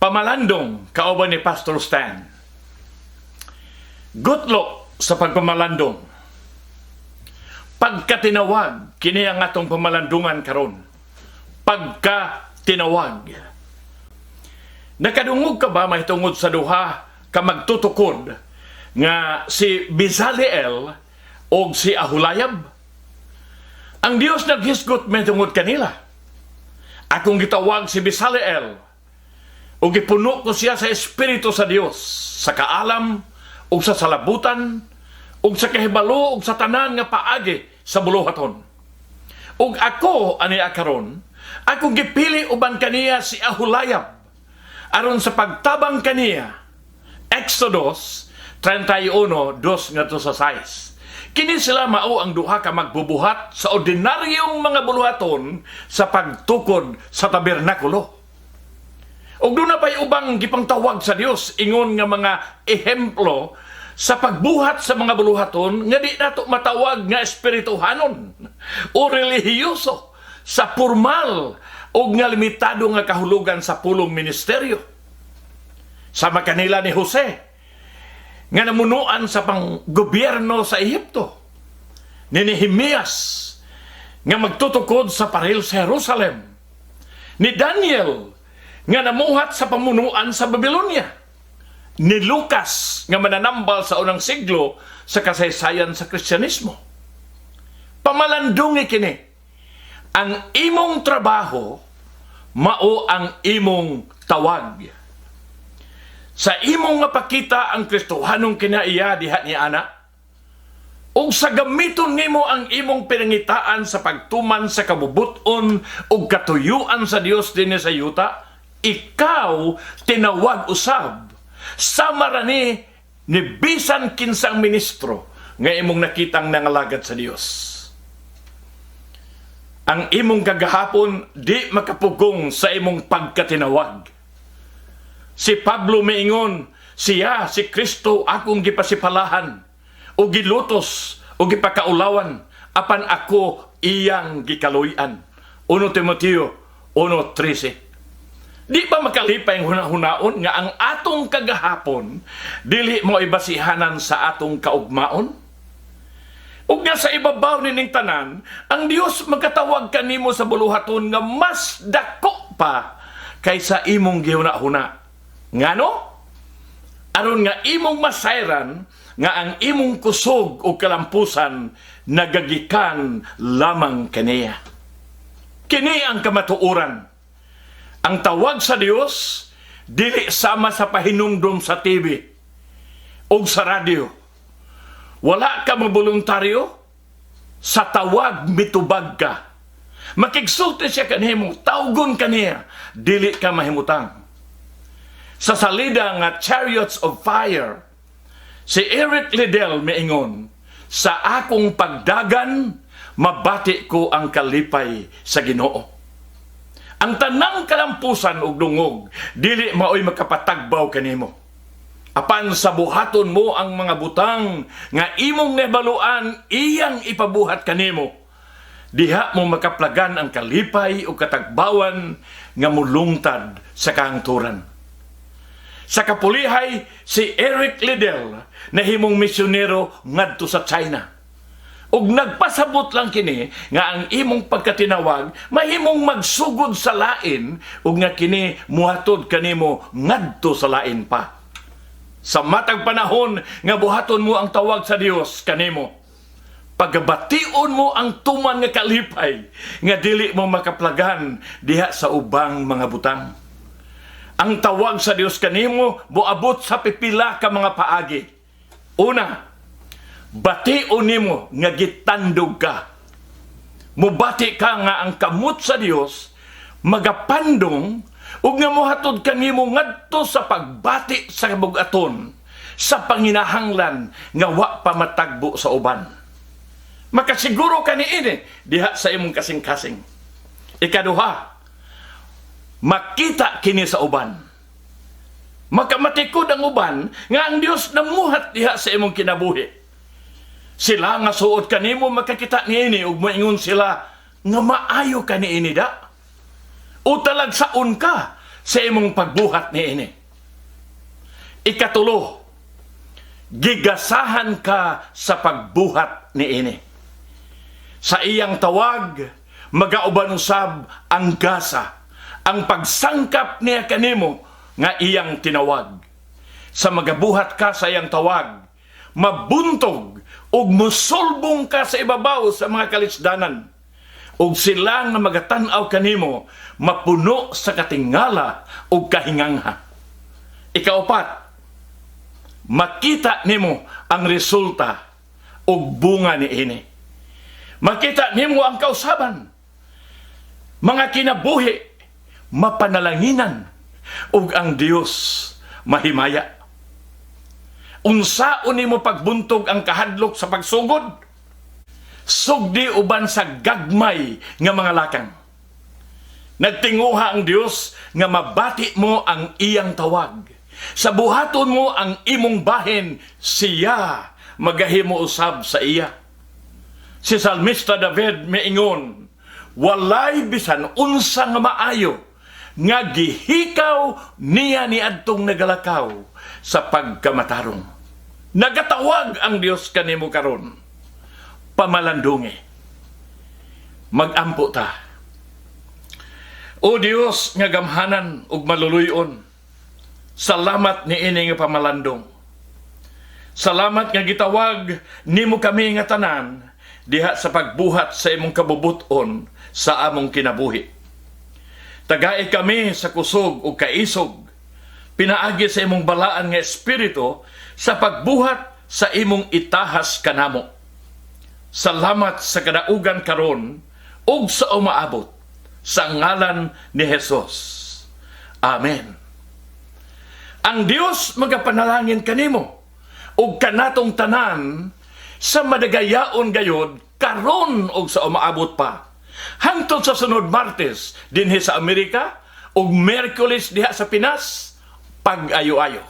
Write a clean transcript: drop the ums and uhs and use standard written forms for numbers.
Pamalandong kauban ni Pastor Stan. Gutlo sa pagpamalandong. Pagkatinawag, kini ang atong pamalandungan karon. Pagkatinawag. Nakadungog ka ba mahitungod sa duha ka magtutukod nga si Bezaleel o si Aholiab? Ang Dios naghisgot mahitungod kanila. "Akong gitawag si Bezaleel o gipuno ko siya sa Espiritu sa Dios, sa kaalam ug sa salabutan ug sa kahibalo ug sa tanan nga paagi sa buluhaton. Ug ako ani karon, akong gipili uban kaniya si Aholiab aron sa pagtabang kaniya." Exodus 31:2 ngadto sa 6. Kini sila mao ang duha ka magbubuhat sa ordinaryong mga buluhaton sa pagtukod sa tabernakulo. Ug duna pa'y ubang gipangtawag sa Dios ingon nga mga ehemplo sa pagbuhat sa mga buluhaton nga di nato matawag nga espirituhanon o relihiyoso sa formal o nga limitado nga kahulugan sa pulong ministeryo. Sama kanila ni Jose nga namunuan sa panggobyerno sa Ehipto. Ni Nehemias nga magtutukod sa paril sa Jerusalem. Ni Daniel nga namuhat sa pamunuan sa Babylonia. Ni Lucas nga mananambal sa unang siglo sa kasaysayan sa Kristyanismo. Pamalandungi kini. Ang imong trabaho mao ang imong tawag. Sa imong nga pakita ang Kristohanong kinaiya diha ni ana, ug sa gamiton nimo ang imong pinangitaan sa pagtuman sa kabubut-on ug katuyuan sa Dios dinhi sa yuta, ikaw tinawag usab sama ra ni bisan kinsang ministro nga imong nakitang nangalagad sa Dios. Ang imong kagahapon di makapugong sa imong pagkatinawag. Si Pablo miingon, "Siya, si Kristo, akong gipasipalahan, o gilutos, o gipakaulawan, apan ako iyang gikaluy-an." 1 Timoteo 1:13. Di ba makalipay ang hunahunaon nga ang atong kagahapon dili mo ibasihanan sa atong kaugmaon? Ug nga sa ibabaw nining tanan, ang Dios magkatawag kanimo sa buluhaton nga mas dako pa kaysa imong gihuna-huna. Ngano? Aron nga imong masayran nga ang imong kusog o kalampusan nagagikan lamang kaniya. Kini ang kamatuoran. Ang tawag sa Dios dili sama sa pahinumdom sa TV o sa radyo. Wala ka maboluntaryo, sa tawag mitubag ka. Makigsulti siya kanimo, tawgon kaniya, dili ka mahimutang. Sa salida nga Chariots of Fire, si Eric Liddell miingon, "Sa akong pagdagan, mabati ko ang kalipay sa Ginoo." Ang tanang kalampusan ug dungog, dili maoy makapatagbaw kanimo. Apan sa buhaton mo ang mga butang nga imong nahibaluan iyang ipabuhat kanimo, diha mo makaplagan ang kalipay o katagbawan nga mulungtad sa kahangturan. Sa kapulihay, si Eric Liddell nahimong misyonero ngadto sa China. Ug nagpasabot lang kini nga ang imong pagkatinawag mahimong magsugod sa lain ug nga kini muhatod kanimo ngadto sa lain pa. Sa matag panahon nga buhaton mo ang tawag sa Dios kanimo, pagabation mo ang tuman nga kalipay nga dili mo makaplagan diha sa ubang mga butang. Ang tawag sa Dios kanimo moabot sa pipila ka mga paagi. Una, bation nimo nga gitandog ka. Mubati ka nga ang kamot sa Dios magapandong ug nga mohatod kanimo ngadto sa pagbati sa kabug-aton sa panginahanglan nga wa pa matagbo sa uban. Makasiguro ka niini diha sa imong kasing-kasing. Ikaduha, makita kini sa uban. Makamatikod ang uban nga ang Dios namuhat diha sa imong kinabuhi. Sila nga suot kanimo makakita niini ug moingon sila nga maayo ka niini da. O talagsaon ka sa imong pagbuhat niini. Ikatulo, gigasahan ka sa pagbuhat niini. Sa iyang tawag, magauban usab ang gasa, ang pagsangkap niya kanimo nga iyang tinawag. Sa magabuhat ka sa iyang tawag, mabuntog ug musulbong ka sa ibabaw sa mga kalisdanan. Ug sila nga magatan-aw kanimo mapuno sa katingala ug kahingangha. Ikaupat, makita nimo ang resulta ug bunga niini. Makita nimo ang kausaban, mga kinabuhi, mapanalanginan ug ang Dios mahimaya. Unsaon nimo pagbuntog ang kahadlok sa pagsugod? Sugdi uban sa gagmay nga mga lakang. Nagtinguha ang Dios nga mabati mo ang iyang tawag. Sa buhaton mo ang imong bahin, siya magahimo usab sa iya. Si Salmista David miingon, "Walay bisan unsa nga maayo nga gihikaw niya niadtong nagalakaw sa pagkamatarong." Nagatawag ang Dios kanimo karon. Pamalandungi. Magampo ta. O Dios nga gamhanan ug maluluyon, salamat niini nga pamalandong. Salamat nga gitawag nimo kami nga tanan diha sa pagbuhat sa imong kabubut-on sa among kinabuhi. Tagai kami sa kusog ug kaisog pinaagi sa imong balaan nga espiritu sa pagbuhat sa imong itahas kanamo. Salamat sa kadaugan karon ug sa umaabot, sa ngalan ni Jesus. Amen. Ang Dios magapanalangin kanimo ug kanatong tanan sa madagayaon gayod karon ug sa umaabot pa. Hangtod sa sunod Martes dinhi sa Amerika ug Miyerkules diha sa Pinas, pag-ayo-ayo.